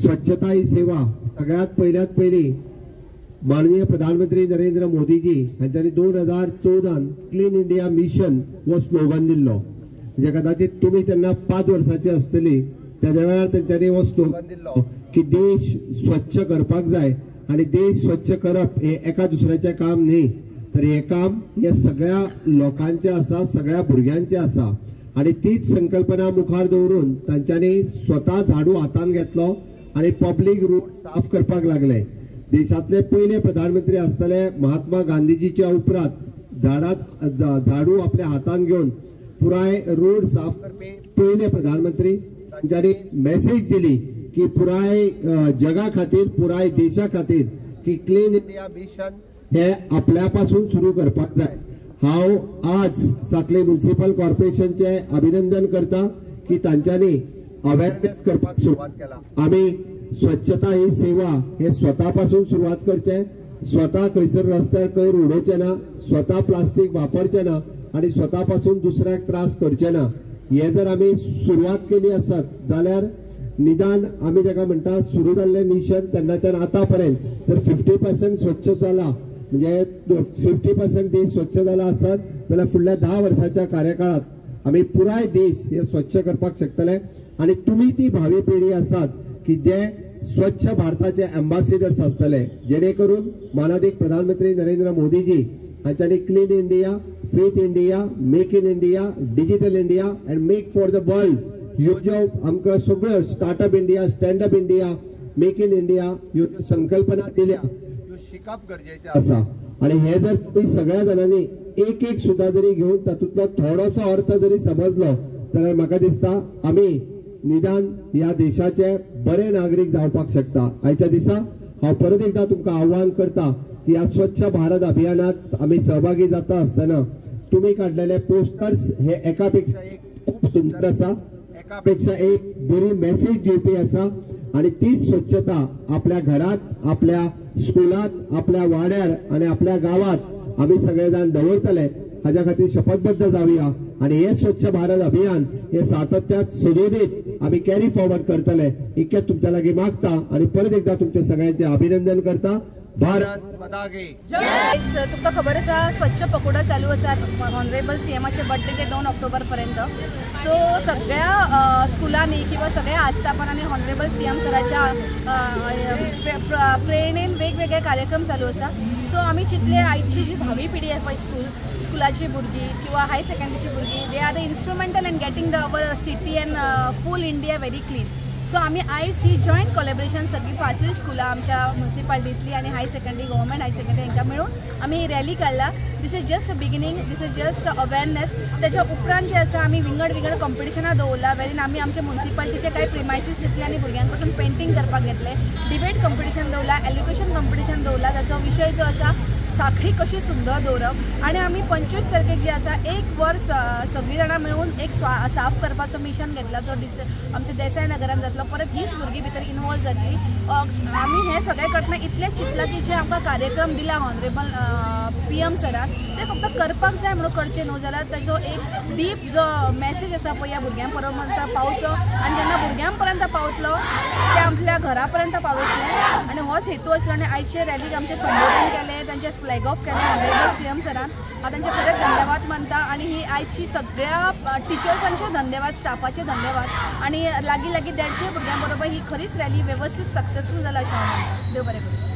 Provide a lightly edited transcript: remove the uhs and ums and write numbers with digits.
स्वच्छता ही सेवा सगळ्यात पयल्यात पयली माननीय प्रधानमंत्री नरेंद्र मोदीजी हांच्यांनी 2014 क्लीन इंडिया मिशन हो स्लोगन दिल्लो. म्हणजे कदाचित तुमी तेन्ना 5 वर्सांची आसतली, तेज्या वेळार तेंच्यांनी हो स्लोगन दिल्लो की देश स्वच्छ करपाक जाय आनी देश स्वच्छ करप हे एका दुसऱ्याचें काम न्ही, तर हें काम हे सगळ्या लोकांचें आसा, सगळ्या भुरग्यांचें आसा. आनी तीच संकल्पना मुखार दवरून तांच्यांनी स्वता झाडू हातान घेतलो आनी पब्लीक रोड साफ करपाक लागले. देशांतले पयले प्रधानमंत्री आसतले महात्मा गांधीजीच्या उपरांत झाडू आपल्या हातान घेवन पुराय रोड साफ करपी पयले प्रधानमंत्री. तांच्यांनी मेसेज दिली की पुराय जगा खातीर, पुराय देशा खातीर की क्लीन इंडिया मिशन हे आपल्या पासून सुरू करपाक जाय. हांव आज साखळी म्युनिसिपल कॉर्पोरेशनचे अभिनंदन करता की तांच्यांनी अवेरनेस करपाक सुरवात केला. आमी स्वच्छता ही सेवा हे स्वता पासून सुरवात करचे, स्वता खंयसर रस्त्यार कोयर उडोवचे ना, स्वता प्लास्टीक वापरचे ना आनी स्वता पासून दुसऱ्याक त्रास करचे ना. हे जर आमी सुरवात केली आसत जाल्यार निदान आमी जाका म्हणटा सुरू जाल्लें मिशन तेन्नाच्यान आतां पर्यंत तर 50% स्वच्छ जाला, म्हणजे 50% देश स्वच्छ जाला आसत जाल्यार फुडल्या 10 वर्साच्या कार्यकाळात आमी पुराय देश हे स्वच्छ करपाक शकतले. आनी तुमी ती भावी पिढी आसात की जे स्वच्छ भारताचे एम्बासिडर्स आसतले, जेणे करून मानादीक प्रधानमंत्री नरेंद्र मोदीजी हांच्यांनी clean India, fit India, make in India, digital India and make for the world ह्यो ज्यो आमकां सगळ्यो startup India, standup India, make in India ह्यो ज्यो संकल्पना दिल्या त्यो शिकप गरजेचें आसा. आनी हे जर तुमी सगळ्या जाणांनी एक एक सुद्दां जरी घेवन तातूंतलो थोडोसो अर्थ जरी समजलो जाल्यार म्हाका दिसता आमी निदान ह्या देशाचे बरे नागरीक जावपाक शकता. आयच्या दिसा हांव परत एकदां तुमकां आव्हान करता की ह्या स्वच्छ भारत अभियानात आमी सहभागी जाता आसतना तुमी काडलेले पोस्टर्स हे एका पेक्षा एक खूब सुंदर आसा, एका पेक्षा एक बरी मेसेज दिवपी आसा आनी तीच स्वच्छता आपल्या घरात, आपल्या स्कुलात, आपल्या वाड्यार आनी आपल्या गांवात आमी सगळे जाण दवरतले हाज्या खातीर शपथबद्ध जावया आनी हे स्वच्छ भारत अभियान हे सातत्यात सुदोदीत आमी कॅरी फॉरवर्ड करतले इतकें तुमच्या लागीं मागता आनी परत एकदां तुमचे सगळ्यांचे अभिनंदन करता. भारत माता की जय. तुमकां खबर आसा स्वच्छ पकोडा चालू आसा ऑनरेबल सीएमाचे बर्थडे ते 2 ऑक्टोबर पर्यंत. सो सगळ्या स्कुलांनी किंवा सगळ्या आस्थापनांनी ऑनरेबल सीएम सराच्या प्रेरणेन वेगवेगळे कार्यक्रम चालू आसा. सो आमी चिंतले आयची जी भावी पिढी आसा पळय स्कुलाची भुरगीं किंवा हायर सेकंडरीची भुरगीं, they are the instrumental in getting the our city and full India very clean. So आमी आयज ही जॉयंट कोलॅबरेशन सगळीं 5 स्कुलां आमच्या म्युनिसिपालिटींतली आनी higher secondary, government higher secondary हांकां मेळून आमी ही रॅली काडला. This is just a beginning, this is just awareness. त्याच्या उपरांत जे आसा आमी विंगड विंगड कॉम्पिटिशनां दवरला वेरीन आमी आमच्या म्युनिसिपालिटीचे कांय प्रिमायसीस दितले आनी भुरग्यां कडसून पेंटींग करपाक घेतले, डिबेट कॉम्पिटिशन दवरला, एल्युकेशन कॉम्पिटिशन दवरला. ताचो विशय जो आसा साखळी कशी सुंदर दवरप. आनी आमी 25 तारखेक जी आसा एक वर सगळीं जाणां मेळून एक साफ करपाचो मिशन घेतला जो आमच्या देसाय नगरान जातलो. परत हीच भुरगीं भितर इनवॉल्व जातली. आमी हें सगळें करतना इतलें चिंतलां की जे आमकां कार्यक्रम दिला ऑनरेबल PM सरान ते फक्त करपाक जाय म्हणून करचें न्हू, जाल्यार ताजो एक डीप जो मॅसेज आसा पळय ह्या भुरग्यां पर्यंत पावचो आनी जेन्ना भुरग्यां पर्यंत पावतलो ते आपल्या घरा पर्यंत पावतले आनी होच हेतू आसलो. आनी आयचे रॅलीक आमचें संबोधन केलें, तांचें फ्लॅग ऑफ केलें ऑनरेबल सीएम सरान, हांव तांचे खरेंच धन्यवाद मानता. आनी ही आयची सगळ्या टिचर्सांचे धन्यवाद, स्टाफाचे धन्यवाद आनी लागीं लागीं 150 भुरग्यां बरोबर ही खरीच रॅली वेवस्थीत सक्सेसफूल जाला अशें हांव मानता. देव बरें करूं.